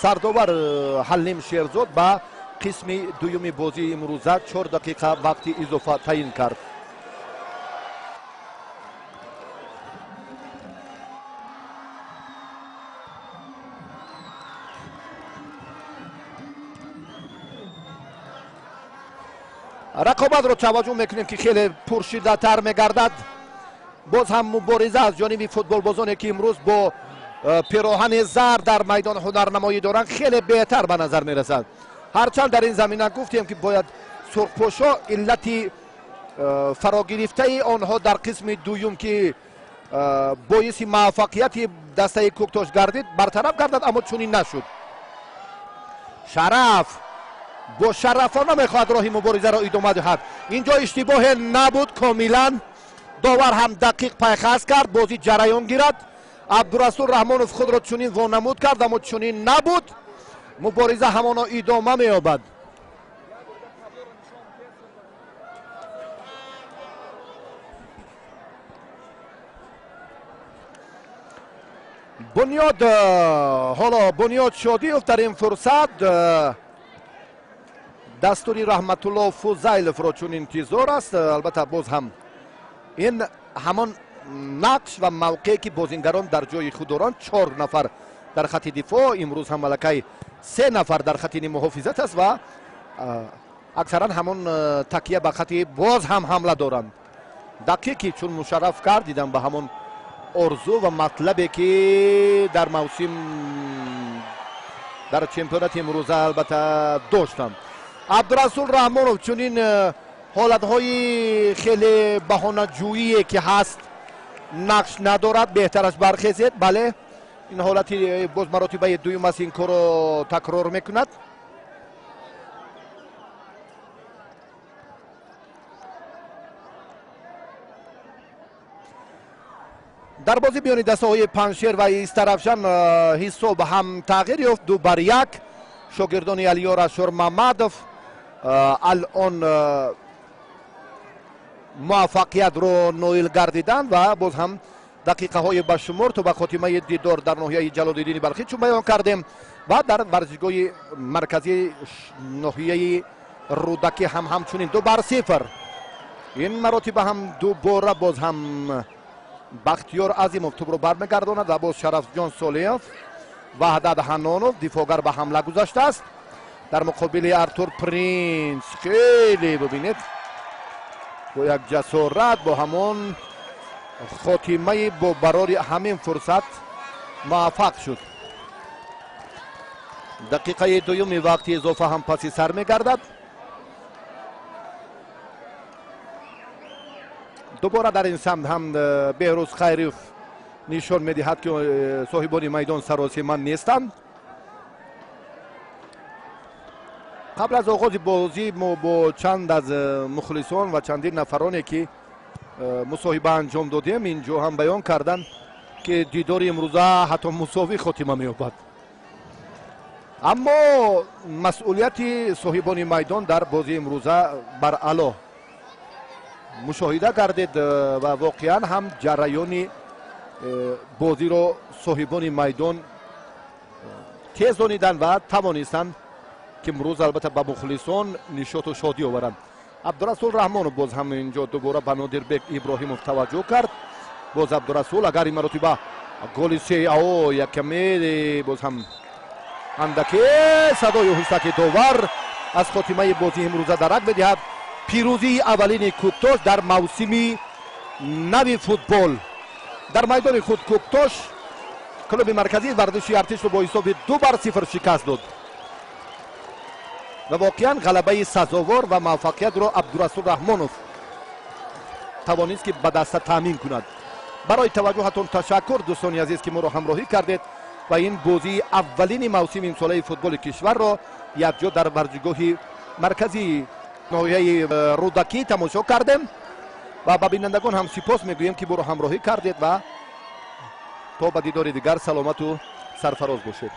Сардовар Ҳалим Шерзод ба қисми дуюми бозии имрӯза 4 дақиқа вақти изофа таъин кард. Рақобатро таваҷҷӯҳ мекунем, ки хеле пуршиддаттар мегардад. Боз ҳам мубориза аз ҷониби футболбозоне, ки имрӯз бо пироҳани зард дар майдон ҳунарнамоӣ доранд, хеле беҳтар ба назар мерасад. Ҳарчанд дар ин замина гуфтем, ки бояд сурхпӯшо иллати фарогирифтаи онҳо дар қисми дуюм, ки боиси муваффақияти дастаи Кӯктош гардид, бартараф гардад, аммо чунин нашуд. Шараф бо шарафона мехоҳад роҳи муборизаро идома диҳад. Инҷо иштибоҳе набуд, комилан довар ҳам дақиқ пайхас кард, бозӣ ҷараён гирад. Абдурасул Раҳмонов худро чунин вонамуд кард, аммо чунин набуд. Мубориза ҳамоно идома меёбад. Бунёд ҳоло Бунёд Шодиев дар ин фурсат дастури Раҳматулло Фузайловро чун интизор аст. Албатта боз ҳам ин ҳамон нақш ва мавқее, ки бозингарон дар ҷои худ доранд. 4 нафар дар хати дифоъ, имрӯз ҳам аллакай 3 нафар дар хати ниммуҳофизат аст ва аксаран ҳамон такия ба хати боз ҳам ҳамла доранд. Дақиқи чун мушарраф кард, дидам ба ҳамон орзу ва матлабе, ки дар мавсим дар чемпионати имрӯза албатта доштанд. Абдурасул Раҳмонов чунин ҳолатҳои хеле баҳонаҷӯие, ки ҳаст, нақш надорад, беҳтараш бархезед. Бале, ин ҳолати боз маротибаи дуюм аст, ин корро такрор мекунад. Дар бозӣ миёни дастаҳои Панҷшер ва Истаравшан ҳисоб ҳам тағйир ёфт, 2-1. Шогирдони Алиёр Ашурмамадов алон муваффақиятро ноил гардиданд ва боз ҳам дақиқаҳои ба шумор то ба хотимаи дидор дар ноҳияи Ҷалолиддини Балхӣ чун баён кардем ва дар варзишгоҳи марказии ноҳияи Рӯдакӣ ҳам ҳамчунин 2-0. Ин маротиба ҳам дубора боз ҳам Бахтиёр Азимов тӯбро бармегардонад ва боз Шарафҷон Солиев, Ваҳдат Ҳанонов дифоъгар ба ҳамла гузаштааст дар муқобили Артур Принс. Хеле бибинед, бо як ҷасорат, бо ҳамон хотимаи бо барори ҳамин фурсат муваффақ шуд. Дақиқаи дуюми вақти изофа ҳам паси сар мегардад. Дубора дар ин самт ҳам Беҳрӯз Хайриев нишон медиҳад, ки соҳибони майдон саросиман нестанд. Қабл аз оғози бозӣ мо бо чанд аз мухлисон ва чандин нафароне, ки мусоҳиба анҷом додем, инҷо ҳам баён карданд, ки дидори имрӯза ҳатто мусовӣ хотима меёбад. Аммо масъулияти соҳибони майдон дар бозии имрӯза баръало мушоҳида гардид ва воқеан ҳам ҷараёни бозиро соҳибони майдон тез дониданд ва тавонистанд, ки имрӯз албатта ба мухлисон нишоту шодӣ оваранд. Абдурасул Раҳмонов боз ҳам инҷо дубора ба Нодирбек Иброҳимов таваҷҷӯҳ кард. Боз Абдурасул агар ин маротиба голи се ао якаме боз ҳам андаке садои ҳусаки довар аз хотимаи бозии имрӯза дарак медиҳад. Пирӯзии аввалини Кӯктош дар мавсими нави футбол. Дар майдони худ Кӯктош клуби марказии варзиши артишро бо ҳисоби 2-0 шикаст дод ва воқеан ғалабаи сазовор ва муваффақиятро Абдурасул Раҳмонов тавонист, ки ба даста таъмин кунад. Барои таваҷҷӯҳатон ташаккур, дӯстони азиз, ки моро ҳамроҳӣ кардед. Ва ин бозии аввалини мавсими имсолаи футболи кишварро якҷо дар варзишгоҳи марказии ноҳияи Рӯдакӣ тамошо кардем ва ба бинандагон ҳам сипос мегӯем, ки моро ҳамроҳӣ кардед, ва то ба дидори дигар саломату сарфароз бошед.